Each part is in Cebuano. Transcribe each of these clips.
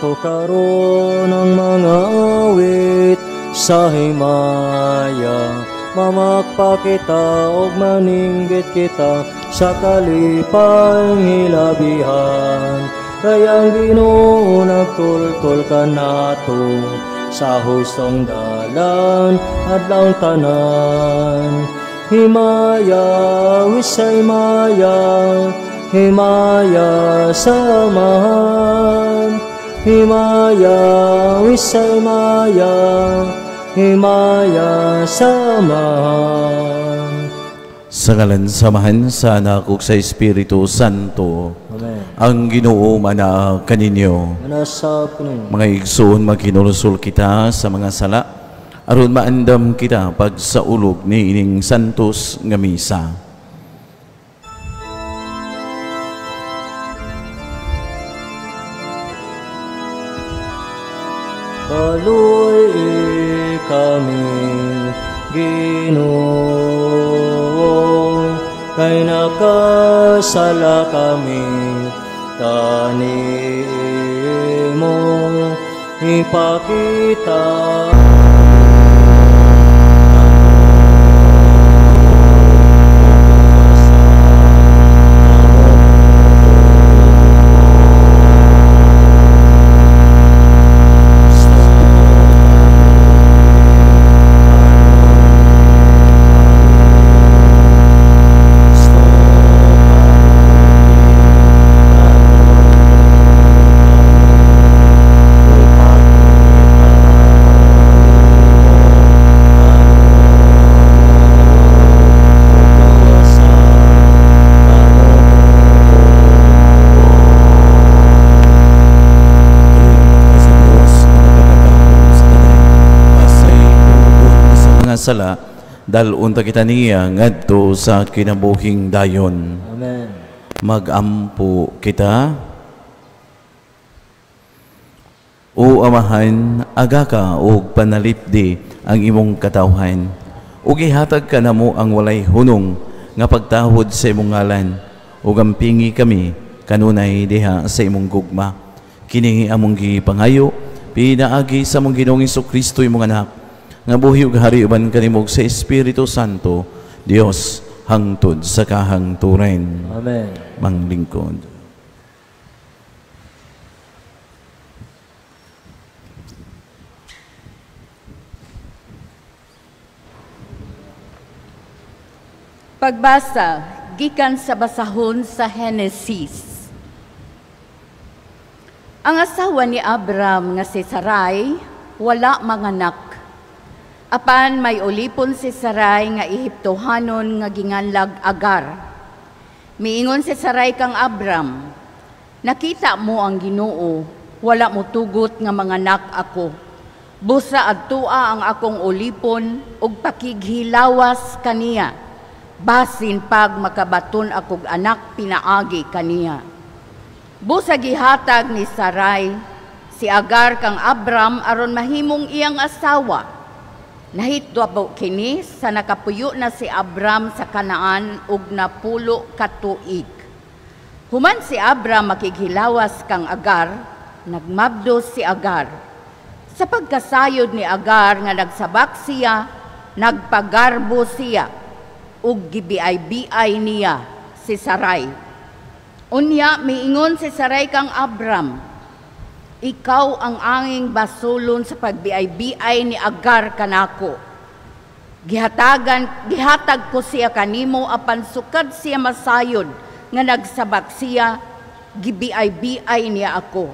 Nato karon ang mga awit sa himaya, mamakpa kita og maninggit kita sa kalipay hilabihan. Kay ang Ginoo nagtultol kanato sa hustong dalan adlaw tanan. Himaya, wisay maya, himaya sa Amahan. Himaya, wisay maya, himaya sa Amahan. Sa ngalan sa Amahan, sa Anak ug sa Espiritu Santo. Amen. Ang Ginoo manaa kaninyo. Manasab kaninyo. Mga igsoon, maghinulsol kita sa mga sala aron maandam kita pagsaulog ni ining santos nga misa. Kaluoy kami, Ginoo, kay nakasala kami kanimo. Ipakita sala, dalun ta kita niya ngadto sa kinabuhing dayon. Amen. Magampo kita. O Amahan, aga ka og panalipdi ang imong katawhan, ug ihatag ka namo ang walay hunong nga pagtahod sa imong ngalan, ug ampingi kami kanunay diha sa imong gugma. Kini among gipangayo pinaagi sa among Ginoong Hesukristo imong anak, nga buhi ug hari uban kanimo sa Espiritu Santo, Dios hangtod sa kahangturan. Amen. Manglingkod. Pagbasa gikan sa basahon sa Henesis. Ang asawa ni Abram nga si Sarai wala manganak. Apan may ulipon si Sarai nga Ehiptohanon nga ginganlag Agar. Miingon si Sarai kang Abram, nakita mo ang Ginoo, wala mo tugot nga manganak ako. Busa adtua ang akong ulipon ug pakighilawas kaniya. Basin pag makabaton akog anak pinaagi kaniya. Busa gihatag ni Sarai si Agar kang Abram aron mahimong iyang asawa. Nahitabo kini sa nakapuyo na si Abram sa Kanaan ug napulo ka tuig. Human si Abram makighilawas kang Agar, nagmabdos si Agar. Sa pagkasayod ni Agar nga nagsabak siya, nagpagarbo siya ug gibiay-biay niya si Sarai. Unya miingon si Sarai kang Abram, ikaw ang anging basulon sa pagbiay-biay ni Agar kanako. Gihatag ko siya kanimo apan sukad siya masayod nga nagsabak siya, gibiay-biay niya ako.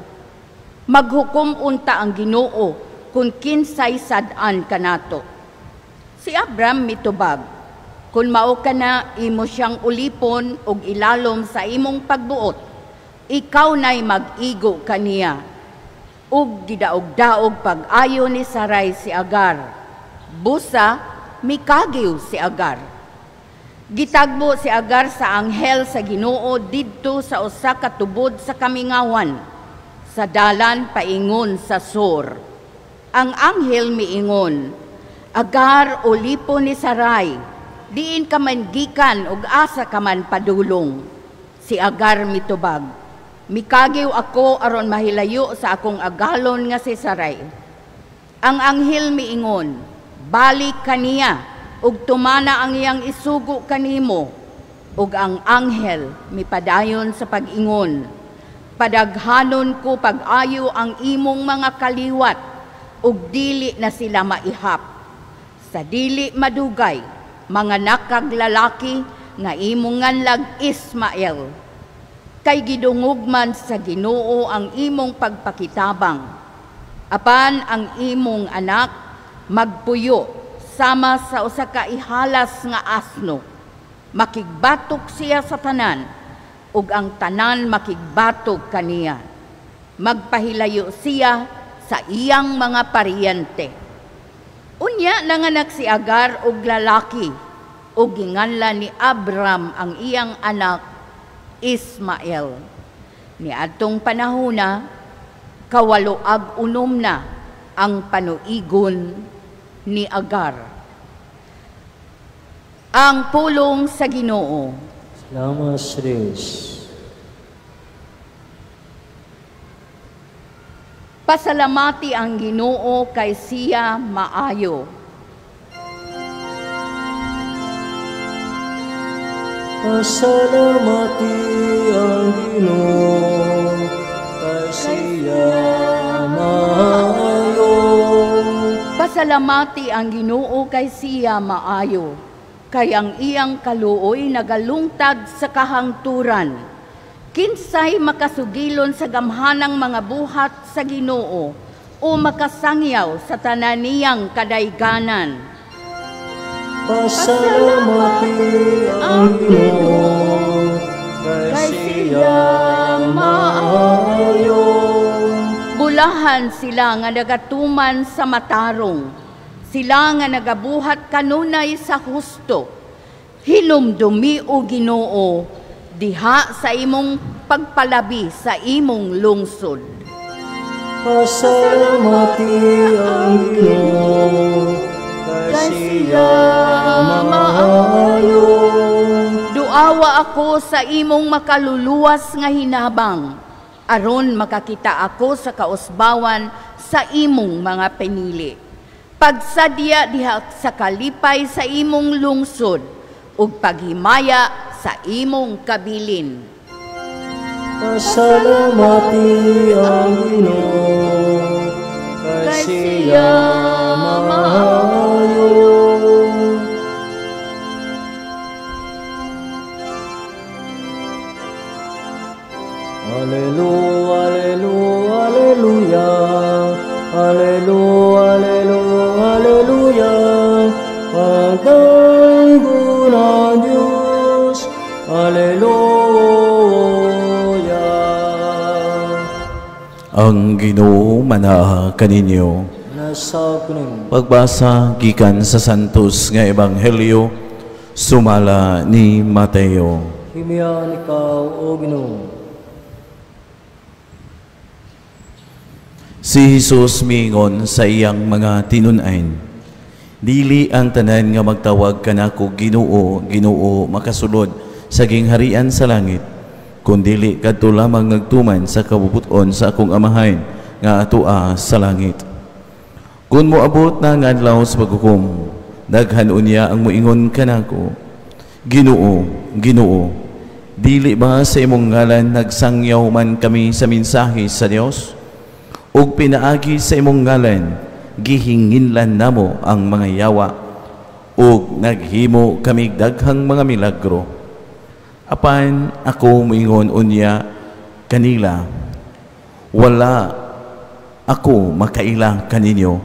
Maghukom unta ang Ginoo kung kinsay sad-an kanato. Si Abram mitubag, kung mao ka na imo siyang ulipon ug ilalom sa imong pagbuot, ikaw na'y mag-igo kaniya. Ug gidaog-daog pag-ayo ni Sarai si Agar. Busa, mikagiw si Agar. Gitagbo si Agar sa anghel sa Ginoo didto sa usa ka tubod sa kamingawan, sa dalan paingon sa Sur. Ang anghel miingon, Agar, ulipon ni Sarai, diin ka man gikan ug asa ka man padulong. Si Agar mitubag, Mikagiw ako aron mahilayo sa akong agalon nga si Sarai. Ang anghel miingon, balik kaniya ug tumana ang iyang isugo kanimo. Ug ang anghel mipadayon sa pag-ingon, padaghanon ko pag-ayo ang imong mga kaliwat ug dili na sila maihap. Sa dili madugay, manganak kag lalaki nga imong nganlag Ismael. Kay gidungog man sa Ginoo ang imong pagpakitabang. Apan ang imong anak magpuyo sama sa usa ka ihalas nga asno. Makigbatok siya sa tanan, ug ang tanan makigbatok kaniya. Magpahilayo siya sa iyang mga paryente. Unya nanganak si Agar og lalaki, ug ginganlan ni Abram ang iyang anak Ismael. Niadtong panahona, 86 na ang panuigon ni Agar. Ang pulong sa Ginoo. Salamat sa Diyos. Pasalamati ang Ginoo kay siya maayo. Pasalamati ang Ginoo kay siya maayo. Pasalamati ang Ginoo kay siya maayo, kay ang iyang kaluoy nagalungtad sa kahangturan. Kinsay makasugilon sa gamhanang mga buhat sa Ginoo o makasangyaw sa tanan niyang kadayganan. Pasalamati ang Ginoo kay siya maayo. Bulahan sila nga nagatuman sa matarong, sila nga nagabuhat kanunay sa husto. Hinumdumi o Ginoo diha sa imong pagpalabi sa imong lungsod. Pasalamati ang Ginoo kay siya maayo. Duawa ako sa imong makaluluwas nga hinabang, aron makakita ako sa kausbawan sa imong mga pinili. Pagsadya diha sa kalipay sa imong lungsod, ug paghimaya sa imong kabilin. Pasalamati ang Ginoo kay siya maayo. Alleluia, alleluia, alleluia, alleluia, alleluia, alleluia. Pagdanggo ng Diyos, alleluia. Ang Ginoo manaa kaninyo. Nasa kunin. Pagbasa gikan sa Santos nga Ebanghelyo sumala ni Mateo. Himian ikaw, o Ginoo. Si Jesus miingon sa iyang mga tinun-an, dili ang tanan nga magtawag kanako Ginoo, Ginoo makasulod sa gingharian sa langit, kundili kadto lamang nagtuman sa kabubut-on sa akong Amahan nga atoa sa langit. Kun moabot na ang adlaw sa paghukom, daghan unya ang moingon kanako, Ginoo, Ginoo, dili ba sa imong ngalan nagsangyaw man kami sa mensahe sa Dios? Ug pinaagi sa imong ngalan gihinginlan namo ang mga yawa, ug naghimo kami daghang mga milagro. Apan ako moingon unya kanila, wala ako makaila kaninyo,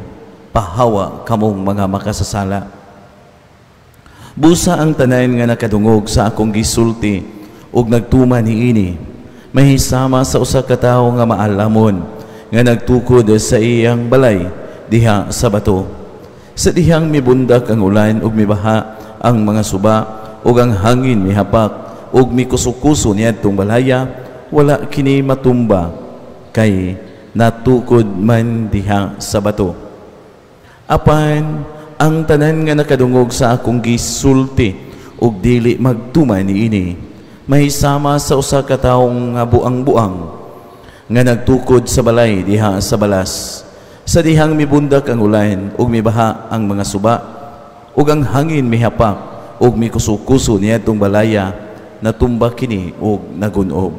pahawa kamong mga makasasala. Busa ang tanan nga nakadungog sa akong gisulti ug nagtuman niini, mahisama sa usa ka tawo nga maalamon nga nagtukod sa iyang balay diha sa bato. Sa dihang mibundak ang ulan ug mibaha ang mga suba ug ang hangin mihapak ug mikusukuso niadtong balaya, wala kini matumba kay natukod man diha sa bato. Apan ang tanan nga nakadungog sa akong gisulti ug dili magtuman niini, Mahisama sa usa ka tawo nga buang-buang nga nagtukod sa balay diha sa balas. Sa dihang mibundak ang ulan ug mibaha ang mga suba ug ang hangin mihapak ug mikuso-kuso niadtong balaya, natumba kini ug nagunob.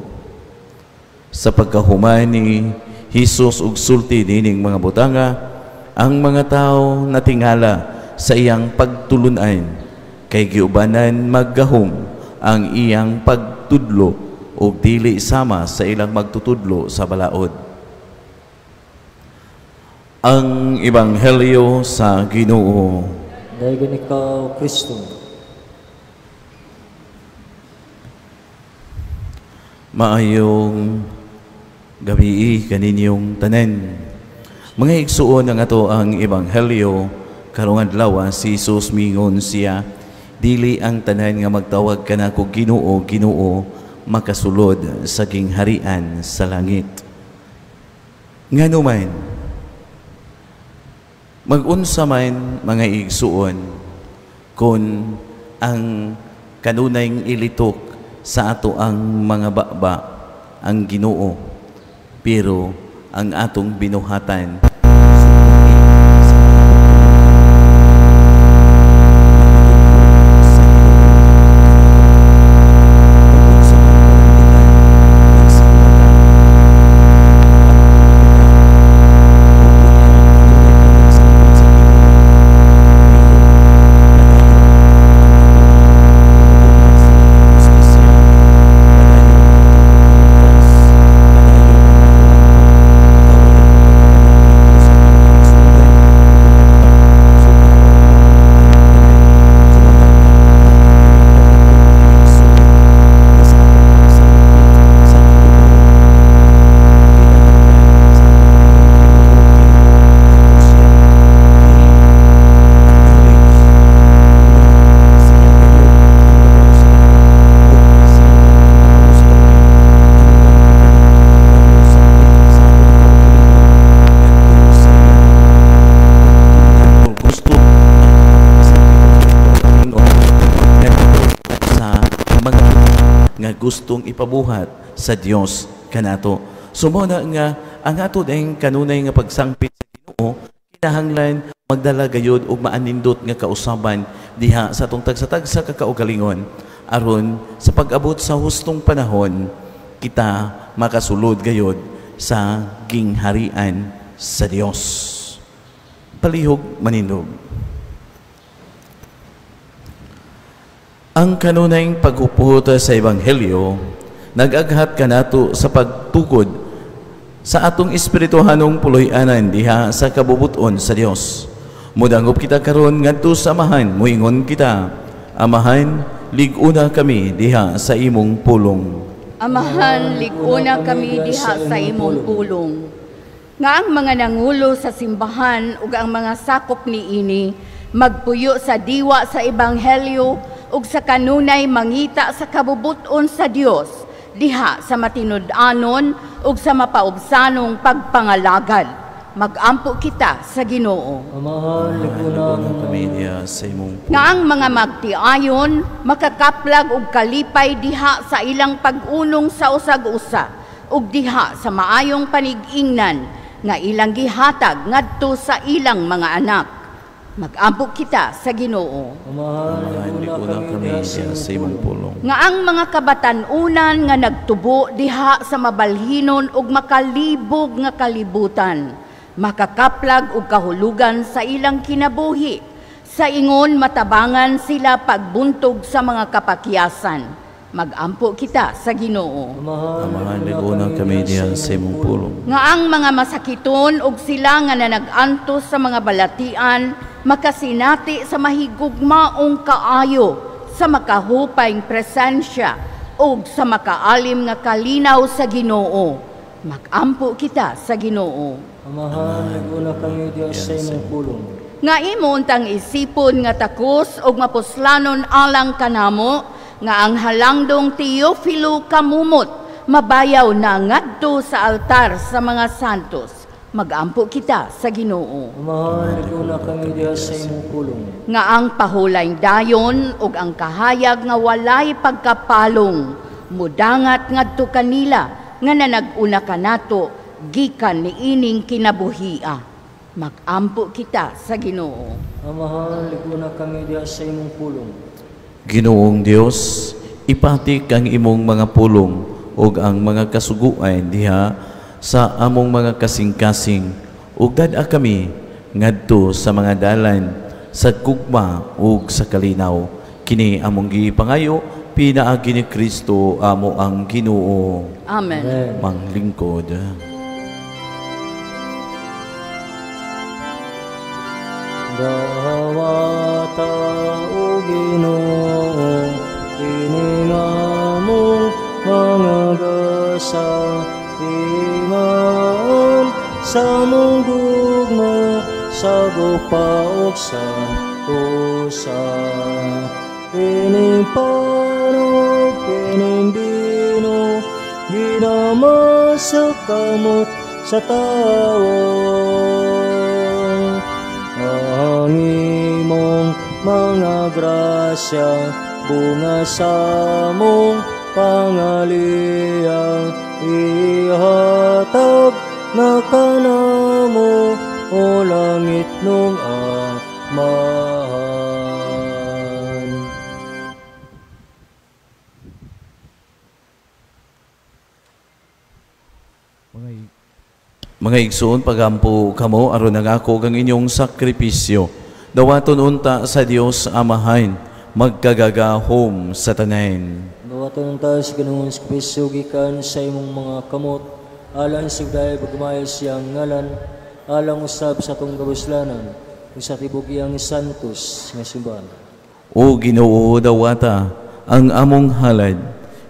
Sa pagkahuman ni Hesus og sulti nining mga butanga, ang mga tawo natingala sa iyang pagtulunan, kay giubanan maggahom ang iyang pagtudlo ug dili sama sa ilang magtutudlo sa balaod. Ang Ebanghelyo sa Ginoo. Dayon ikaw, Kristo. Maayong gabi kaninyong tanan. Mga igsuon ang ato ang Ebanghelyo karong adlaw, si Jesus mingon siya, dili ang tanan nga magtawag kanako Ginoo, Ginoo makasulod sa gingharian sa langit. Ngano man mag-unsa man mga igsuon kun ang kanunay ilitok sa ato ang mga baba ang Ginoo, pero ang atong binuhatan gustong ipabuhat sa Dios kanato. So mo na nga ang ato dayng kanunay nga pagsangpit sa Ginoo kinahanglan magdala gayud og maanindot nga kausaban diha sa atong tagsa-tagsa ka kaugalingon aron sa pag-abot sa hustong panahon kita makasulod gayud sa gingharian sa Dios. Palihog manindog. Ang kanunay paghupot sa Ebanghelyo nag-aghat kanato sa pagtukod sa atong espirituhanong puloy-anan diha sa kabubuton sa Dios. Mudangop kita karon ngadto sa Amahan, muingon kita, Amahan, lig-una kami diha sa imong pulong. Amahan, lig-una kami diha sa imong pulong. Nga ang mga nangulo sa simbahan ug ang mga sakop niini magpuyo sa diwa sa Ebanghelyo ug sa kanunay mangita sa kabubuton sa Dios diha sa matinud-anon ug sa mapaubsanong pagpangalagad. Magampo kita sa Ginoo. Amahan, lig-una kami diha sa imong pulong. Nga ang mga magtiayon makakaplag og kalipay diha sa ilang pag-unong sa usag-usa ug diha sa maayong panig-ingnan nga ilang gihatag ngadto sa ilang mga anak. Magampo kita sa Ginoo. Amahan, lig-una kami diha sa imong pulong. Nga ang mga kabatan-unan nga nagtubo diha sa mabalhinon ug makalibog nga kalibutan, makakaplag og kahulugan sa ilang kinabuhi, sa ingon matabangan sila pagbuntog sa mga kapakyasan. Magampo kita sa Ginoo. Amahan, lig-una kami diha sa imong pulong. Nga ang mga masakiton ug sila nga nanag-antos sa mga balatian makasinati sa mahigugmaong kaayo, sa makahupay presensya ug sa makaalim nga kalinaw sa Ginoo. Magampo kita sa Ginoo. Amahan, lig-una kami diha sa imong pulong. Nga imo untang isipon nga takos ug mapuslanon alang kanamo, nga ang halangdong Teofilo kamumot mabayaw na ngadto sa altar sa mga santos. Magampo kita sa Ginoo. Amahan, lig-una kami diha sa imong pulong. Nga ang pahulayng dayon ug ang kahayag nga walay pagkapalong Mudangat ngadto kanila nga nanag-una kanato gikan niining kinabuhia. Magampo kita sa Ginoo. Amahan, liguna kami diha sa imong pulong. Ginoong Dios, ipatik ang imong mga pulong ug ang mga kasuguan diha sa among mga kasing-kasing, ug dad-a kami ngadto sa mga dalan sa gugma ug sa kalinaw. Kini among gipangayo pinaagi ni Kristo amo ang Ginoo. Amen. Amen. Manglingkod. Dawata o Ginoo, kini ngamong mga gasa, imaan sa mong gugma, sa gupa ug sa tusa. Kining panog, kining bino, ginama sa kamot sa tawo. Ang imong mga grasya, bunga sa mong pangaliya, ihatag na kanamo, o langit nung Amahan. Mga igsoon, pagampo kamo aron nangako kang inyong sakripisyo. Dawaton unta sa Dios Amahan, magkagagahom sa tanan. Dawaton unta sa Ginoong sakripisyo gikan sa imong mga kamot, alang sa dahil pagmaya siyang ngalan, alang usab sa atong kabuslanan, ug sa tibok iyang santos nga simbahan. O Ginoo, dawata ang among halad,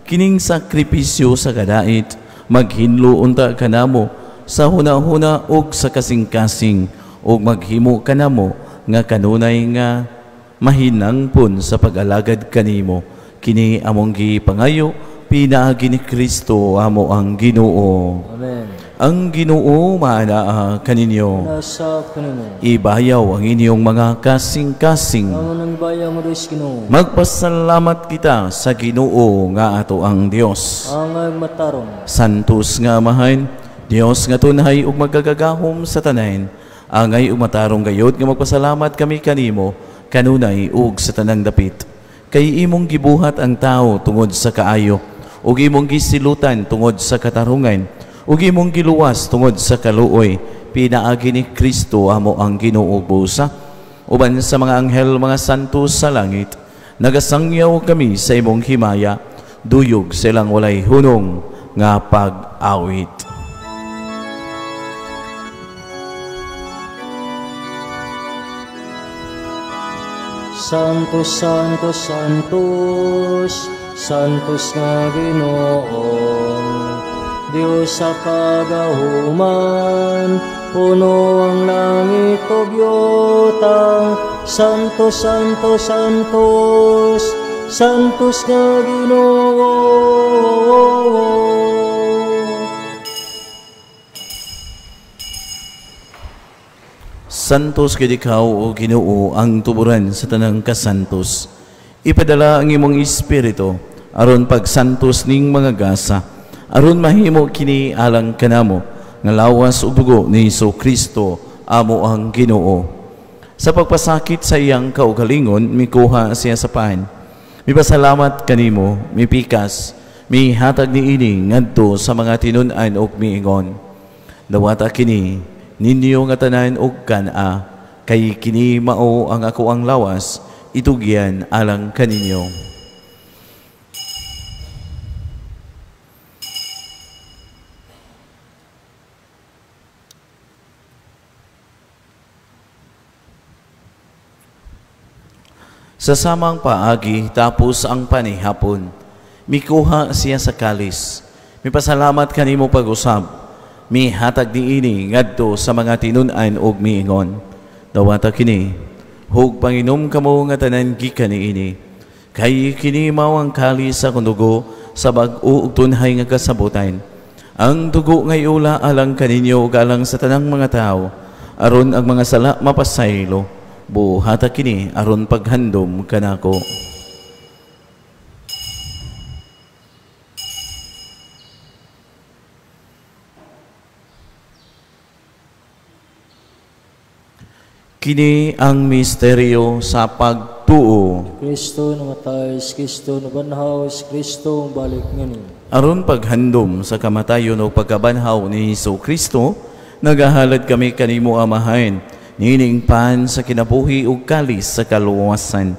kining sakripisyo sa kadait, maghinlo unta kanamo sa huna-huna ug sa kasing-kasing, ug maghimo kanamo nga kanunay nga mahinangpon sa pag-alagad kanimo. Kini among gipangayo pinaagi ni Kristo amo ang Ginoo. Amen. Ang Ginoo maanaa kaninyo. Nasa kanimo. Ibayaw ang inyong mga kasing-kasing. Ang nang ibayaw mo Diyos Ginoo. Magpasalamat kita sa Ginoo nga ato ang Dios. Ang matarong. Santos nga Amahan, Dios nga tunhay ug magkagagahom sa tanan, angay ug matarong gayod nga magpasalamat kami kanimo kanunay ug sa tanang dapit. Kay imong gibuhat ang tao tungod sa kaayo, ug imong gisilutan tungod sa katarungan, ug imong giluwas tungod sa kaluoy, pinaagi ni Kristo amo ang Ginoo busa. Uban sa mga anghel, mga santo sa langit, nagasangyaw kami sa imong himaya, duyog silang walay hunong nga pag-awit. Santos, Santos, Santos, Santos nga Ginoo, Dios sa kagahuman, puno ang langit ug yuta. Santos, Santos, Santos, Santos nga Ginoo. Santos gid ikaw, o Ginoo, ang tuburan sa tanang kasantos. Ipadala ang imong espiritu aron pagsantos ning mga gasa, aron mahimo kini alang kanamo nga lawas ug dugo ni Jesu Kristo amo ang Ginoo. Sa pagpasakit sa iyang kaugalingon, mikuha siya sa pan. Mipasalamat kanimo, mipikas, mihatag niini ngadto sa mga tinun-an ug miingon. Dawata kini ninyo nga tanan og kan-a, kay kini mao ang ako ang lawas, itugyan alang kaninyo. Sa samang paagi, tapos ang panihapon, mikuha siya sa kalis. Mipasalamat kanimo pag-usab, mihatag niini ngadto sa mga tinun-an og miingon. Dawata kini, hug panginom kamo nga tanan gikan niini. Kay kini mao ang kalis sa akong dugo sa bag-o ug tunhay nga kasabutan. Ang dugo nga iula alang kaninyo ug alang sa tanang mga tawo, aron ang mga sala mapasaylo. Buhata kini aron paghandom kanako. Kini ang misteryo sa pagtuo. Kristo namatay, si Kristo nabanhaw, si Kristo balik nganin. Aron paghandom sa kamatayon o pagkabanhaw ni Hesus Kristo, nagahalad kami kanimo Amahan, nining pan sa kinabuhi ug kalis sa kaluwasan.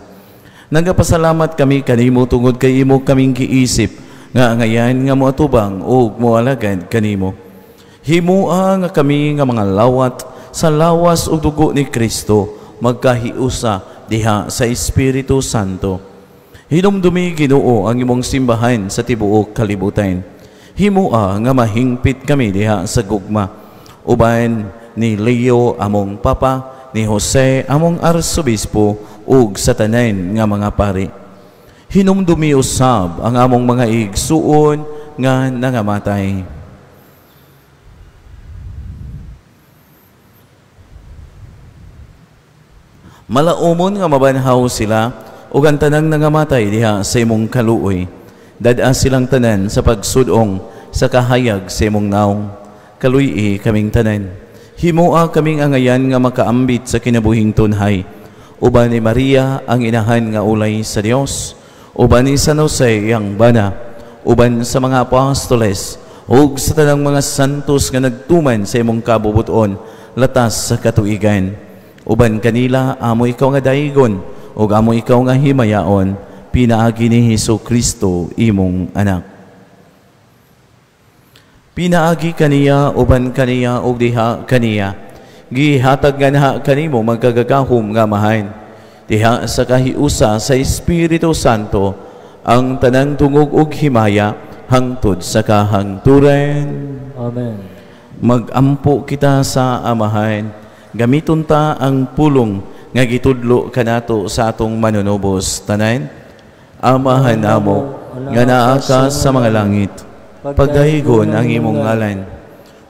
Nagapasalamat kami kanimo tungod kay imo kaming giisip nga angayan nga moatubang ug moalagad kanimo. Himoa nga kami nga mga lawat sa lawas ug dugo ni Kristo magkahiusa diha sa Espiritu Santo. Hinumdumi Ginoo ang imong simbahan sa tibuok kalibutan. Himoa nga mahingpit kami diha sa gugma uban ni Leo among Papa, ni Jose among Arsobispo ug sa tanan nga mga pari. Hinumdumi usab ang among mga igsuon nga nangamatay. Malaumon nga mabanhaw sila ug ang tanang nangamatay diha sa imong kaluoy. Dad-a silang tanan sa pagsudong sa kahayag sa imong naong. Kaluy-i kaming tanan. Himoa kaming angayan nga makaambit sa kinabuhing tunhay. Uban ni Maria ang inahan nga ulay sa Dios, uban ni San Jose ang bana, uban sa mga apostoles ug sa tanang mga santos nga nagtuman sa imong kabubuton latas sa katuigan. Uban kanila amo ikaw nga daigon ug amo ikaw nga himayaon, pinaagi ni Hesus Kristo imong anak. Pinaagi kaniya, uban kaniya ug diha kaniya, gihatag nga kanimo magkagagahom nga Amahan, diha sa kahiusa sa Espiritu Santo ang tanang tungog ug himaya hangtod sa kahangturan. Amen. Magampo kita sa Amahan. Gamiton ta ang pulong nga gitudlo kanato sa atong manunubos tanan. Amahan namo nga naa ka sa mga langit, pagdahigon ang imong ngalan,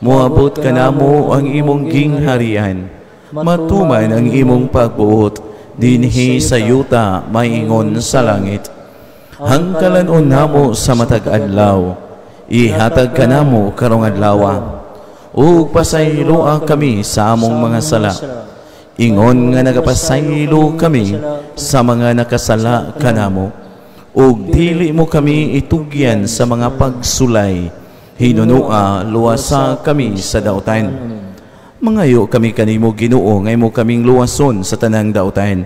moabot kanamo ang imong gingharian, matuman ang imong pagbuot dinhi sa yuta maingon sa langit. Hangkalanon namo sa matag adlaw, ihatag kanamo karong adlawa, ug pasayloa kami sa among mga sala, ingon nga nagapasaylo kami sa mga nakasala kanamo, ug dili mo kami itugyan sa mga pagsulay, hinunua luwasa kami sa dautan. Mangayo kami kanimo Ginoo nga imo kaming luwason sa tanang dautan.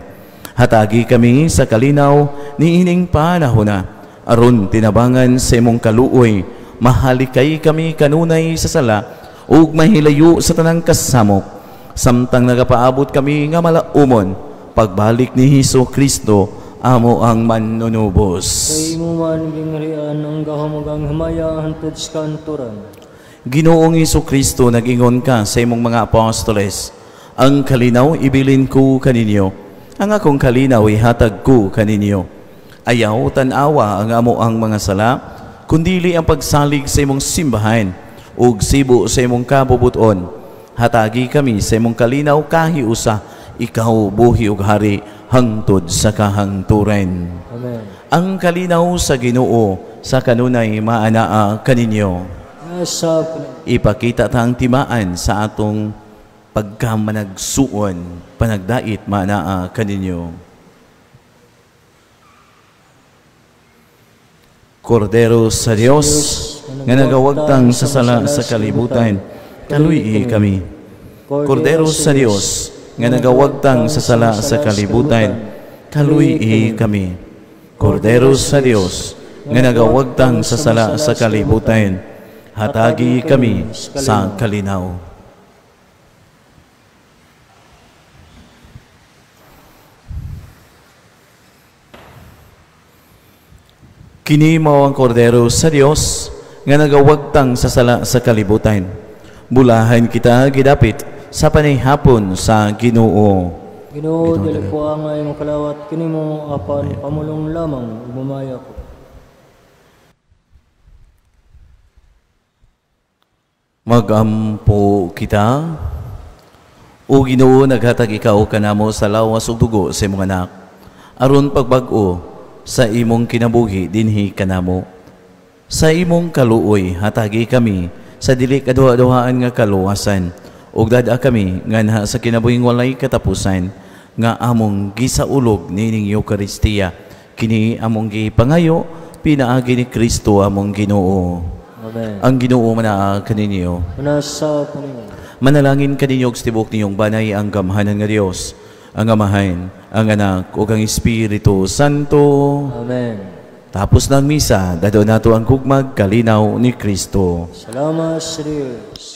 Hatagi kami sa kalinaw niining panahona, aron tinabangan sa imong kaluoy, mahalikay kami kanunay sa sala ug mahilayo sa tanang kasamok, samtang nagapaabot kami nga malaumon pagbalik ni Hesus Kristo amo ang manunubos. Sa imo man gingharian ang gahom ug ang himaya hangtod sa kanturan. Ginoong Hesus Kristo, nag-ingon ka sa imong mga apostoles, ang kalinaw ibilin ko kaninyo, ang akong kalinaw ihatag ko kaninyo. Ayaw tan-awa ang amo ang mga sala, kundili ang pagsalig sa imong simbahan ug sibo sa imong kabubuton. Hatagi kami sa imong kalinaw kahiusa, ikaw buhi ug hari hangtod sa kahangturan. Amen. Ang kalinaw sa Ginoo sa kanunay maanaa kaninyo. Ipakita ta ang timaan sa atong pagkamanagsuon, panagdait maanaa kaninyo. Kordero sa Dios nga nagawagtang sa sala sa kalibutan, kaluy-i kami. Kordero sa Dios nga nagawagtang sa sala sa kalibutan, kaluy-i kami. Kordero sa Dios nga nagawagtang sa sala sa kalibutan, hatagi kami sa kalinaw. Kini mao ang kordero sa Dios nga nagawagtang sa sala sa kalibutan. Bulahan kita gidapit sa panihapon sa Ginoo. Ginoo, dili ko ang imong kalawat kinimo apan pamulong lamang ug mamaya ko. Magampo kita. O Ginoo, naghatag ikaw kanamo sa lawas ug dugo sa imong anak, aron pagbag-o sa imong kinabuhi dinhi kanamo. Sa imong kaluoy hatagi kami sa dili kaduha-duhaan nga kaluwasan, Ug dad-a kami nganha sa kinabuhing walay katapusan nga among gisaulog niining Eukaristiya. Kini among gipangayo pinaagi ni Kristo among Ginoo. Amen. Ang Ginoo manaa kaninyo. Manasa kanimo. Manalangin kaninyo og sa tibuok ninyong banay ang gamhanan nga Dios, ang Amahan, ang Anak ug ang Espiritu Santo. Amen. Tapos ng misa, dad-on nato ang gugmag kalinaw ni Kristo. Salamat sa Diyos.